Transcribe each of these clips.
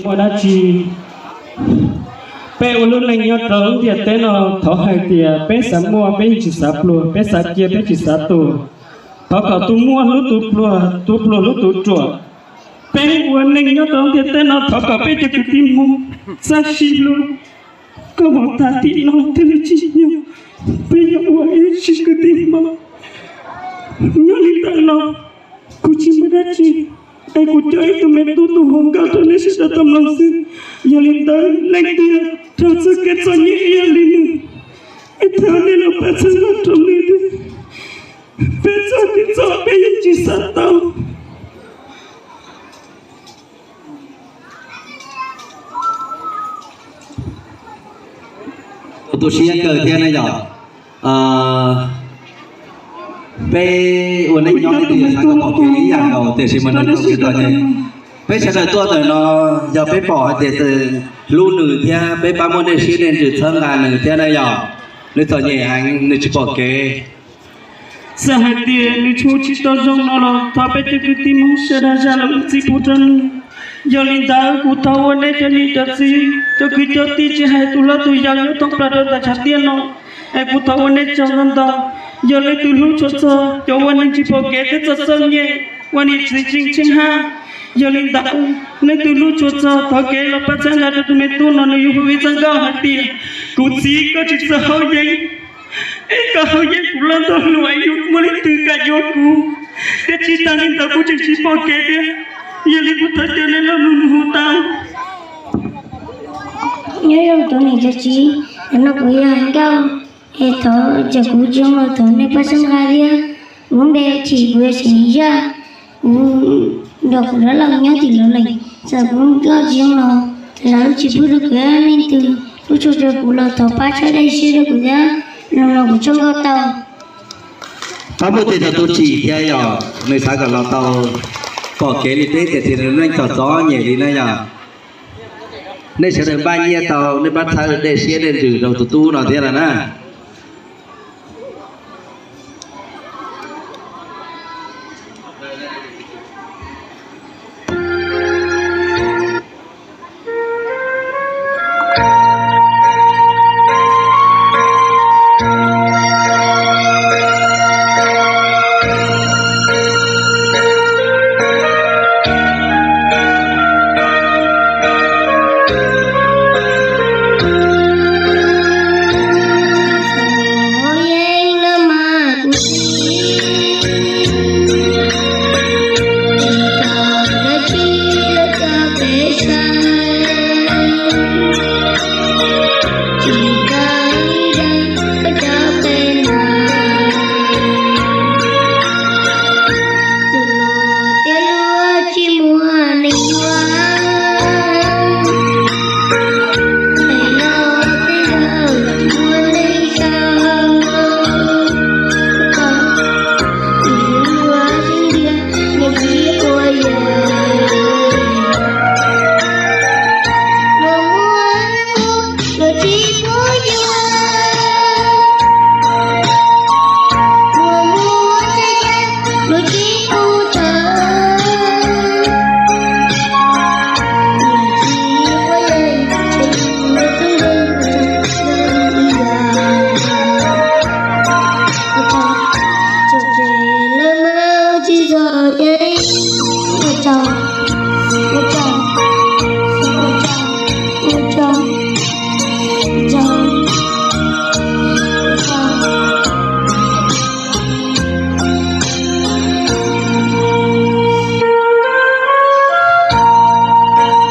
Muaj dab tsi, peb ua lub neej nyob rau lub ntiaj teb no, thov hais tias peb xav muaj peb yeej tsis xav pluag, peb xav cia peb tsis xav tuag. Thov kom tus muaj hlub tus pluag, tus pluag hlub tus ruam. Peb ua neej nyob rau lub ntiaj teb no thov kom peb cov kwv tij Hmoob txawj sib hlub. Koj mus tag tim no thiaj li tsim nyog peb yuav ua ib tsev kwv tij Hmoob. Nyob li ntawm no kuv tsis muaj dab tsi, es kuv coj ib tug me tub tuaj hu nkauj rau nej sawv daws tau mloog xwb. Yog li ntawd leej twg raug txoj kev txom nyem ib yam li nws, es thov nej los pab txhawb nqa rau nws, peb txog twg txog peb yeej tsis xav tau. Tu siab kawg thiab na yom. Peb ua neej nyob leej twg xav kom pom kev ib yam nkaus, tiam sis mas nws tau kev txom nyem. Peb sawv daws tuaj ntawm no yog peb pom hais tias hlub nws thiab peb pab muaj dej siab dej ntsws txhawb nqa nws thiab na yom. Nws txom nyem heev, nws tsis pom kev. Txawm hais tias nws hu tsis tau zoo no los thov peb cov kwv tij Hmoob sawv daws zam lub txim pub rau nws. Yog li ntawd kuv thov ua nej cov niam cov txiv, cov kwv cov tij, tsis hais tus hlob tus yau nyob thoob plaws rau ntawm tshav tiaj no, es kuv thov ua nej tsaug ntau ntau. Yog leej twg hlub tshua txog cov ua neeg tsis pom kev thiab txom txom nyem, ua niam txiv tsis tsheej haj, yog li ntawd leej twg hlub tshua txog thov kev los pab txhawb nqa rau tus me tub no, nws yuav hu ib txoj nkauj hais tias, kuv txiv, koj tsis txawj haub yeeb, es koj haub yeeb kuv loj nto hluas, yuav muaj leej twg kam yuav kuv, thiab tsis tas li ntawd kuv tseem tsis pom kev thiab. Yog li kuv thov caw nej los mloog nws hu tau. Nyob zoo cov niam cov txiv, hnub no kuv yog hais nkauj, es thov, txawm kuv tsis zoo los thov nej pab txhawb nqa thiab. Kuv lub npe Thim, kuv yog Xeem Yaj, kuv nrog kuv dab laug nyob tim Lov Lees. Txawm kuv nkauj tsis zoo los thov zam lub txim pub rau kuv, leej twg hlub tshua rau kuv los thov pab txhawb dej siab rau kuv thiab, los kuv txhawb nkauj tau. Pab muaj tes rau tus Thim thiab yom, nws xav kom los tau pom kev li peb tiam sis nws neej txom txom nyem li na yom. Nej sawv daws npaj nyiaj tau, nej pab txhawb dej siab dej ntsws rau tus tub no thiab no na.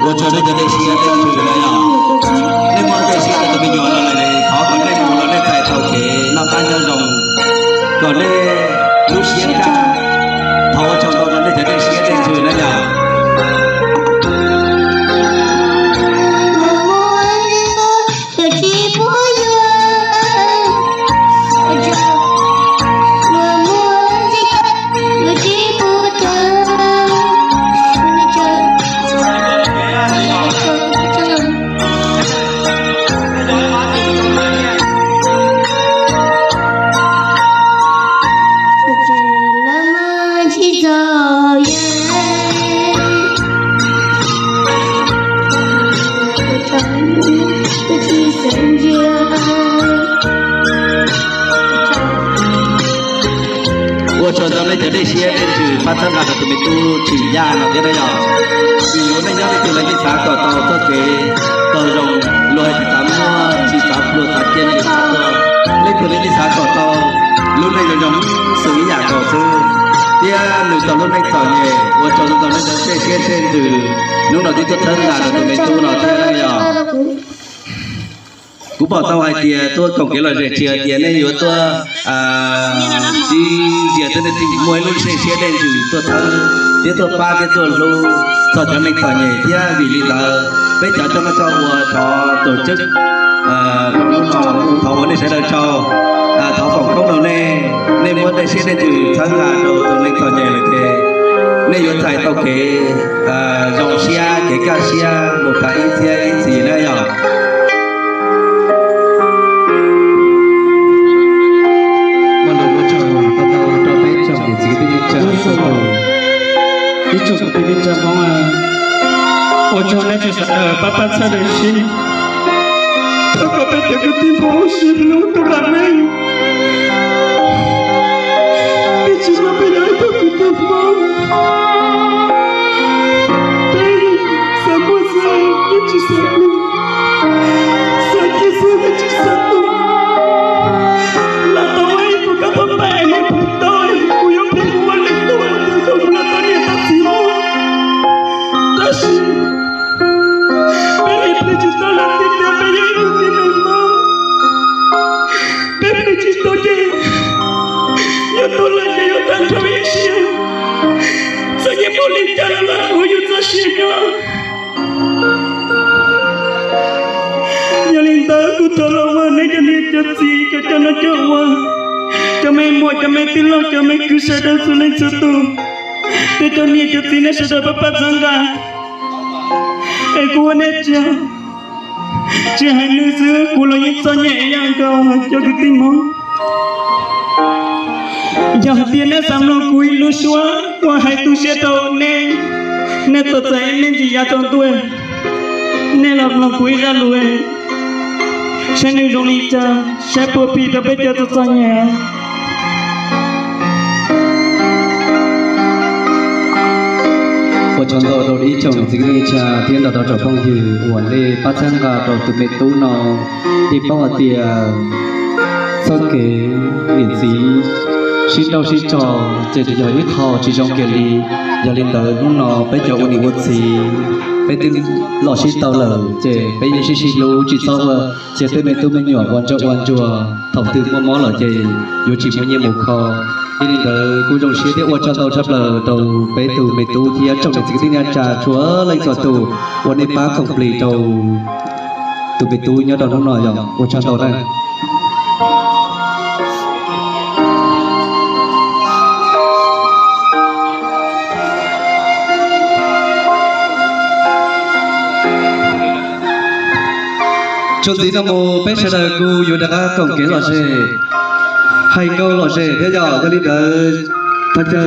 Ua tsaug nej cov dej siab dej ntsws na yom. Nej muaj dej siab tus me nyuam no lawm, thov kom nej mus los nej txais tau kev noj qab nyob zoo, kom nej lub siab kaj. Thov ua tsaug ntau rau nej cov dej siab dej ntsws na yom. Ua tsaug ntau nej cov dej siab dej ntsws pab txhawb nqa rau tus me tub Tsim Yaj no thiab na yom. Vim yog nej nyob leej twg los yeej xav kom tau txoj kev tau zoo, luag hais tsis xav muaj tsis xav pluag xav cia nej xav tuaj, leej twg los yeej xav kom tau lub neej zoo zoo xws ib yam nkaus xwb, thiab nws tau lub neej txom nyem. Ua tsaug ntau nej cov dej siab dej ntsws hnub no twb tuaj txhawb nqa rau tus me tub no thiab na yom. Kuv pom tau hais tias tuaj koom kev lom zem tsis hais tias nej yuav tuaj sib ntsia thiab, nej muaj ib lub dej siab dej ntsws tuaj txhawb thiab tuaj pab thiab tuaj hlub txog cov neeg txom nyem thiab. Vim li ntawd peb cov coj noj coj ua thov tus tswv thov ua nej sawv daws tsaug, thov foom koob rau nej, nej muab dej siab dej ntsws txhawb nqa rau tus neeg txom nyem lawm ces nej yuav txais tau kev zoo siab kev kaj siab mus tas ib txhiab ib txhis na yom. Ua tsaug ntau rau peb tsoom niam txiv kwv tij neej tsa, ib tsoom kwv tij neej tsa Hmoob, ua tsaug nej tseem sawv daws pab pab txhawb daws sib thov kom peb cov kwv tij Hmoob sib hlub tub lam neej. Peb tsis yog peb yog ib tug kwv tij Hmoob, peb xav muaj xwb yeej tsis xav pluag, xav cia xwb yeej tsis xav tuag. Lam tau ua ib tug kab pab pab es nej pheej tau, kuv yuav pheej ua li tuag tus zoo los tau niam tau txiv muaj. Tab sis peb niam plig tsis tau los tiag tiag, peb yog ib tug tib neeg Hmoob, peb plig tsis tau ces yog tuag lawm ces yuav tag nrho ib siab. Txom nyem npaum li cas los lam ua yus txoj sia nyob. Yog li ntawd kuv thov los ua nej cov niam cov txiv, cov coj noj coj ua, cov me muam cov me tij laug cov me kwv sawv daws txhua leej txhua tus, tej cov niam cov txiv nej sawv daws pab pab txhawb nqa, es kuv ua nej tsaug. Tsis hais nws xwb kuv los yeej txom nyem ib yam nkaus cov kwv tij Hmoob. Yog hais tias nej xav mloog kuv ib lub suab uas hais tu siab rau nej, nej txom txom nyem nej ntsis yav tsaus ntuj, nej los mloog kuv ib zaj lus saib nws zoo li cas, saib puas phim rau peb cov txom txom nyem. Ua tsaug ntau rau ib tsoom niam txiv kwv tij neej tsa thiab nrog rau tsoom phooj ywg uas nej pab txhawb nqa rau tus me tub no. Yeej paub hais tias txoj kev niam txiv sib nrauj sib tso ces yog ib qho tsis zoo kiag li. Yog li ntawd hnub no peb cov ua niam ua txiv peb twb los sib tau lawm ces peb yeej sib sib hlub, tsis txhob ua cia tej me tub me nyuam ua ntsuag ua ntsuag, thaum twg muaj mob lawm ces yuav tsis muaj nyiaj mus kho. Yog li ntawd kuv zoo siab thiab ua tsaug ntau tshaj plaws rau peb tus me tub thiab tsoom niam txiv kwv tij neej tsa txhua leej txhua tus uas nej pab koom plig rau tus me tub nyob rau hnub no, yog ua tsaug ntau na. Txuas ntxiv no mus peb sawv daws kuj yuav rov qab koom kev lom zem, hais nkauj lom zem thiab yom. Yog li ntawd, thov caw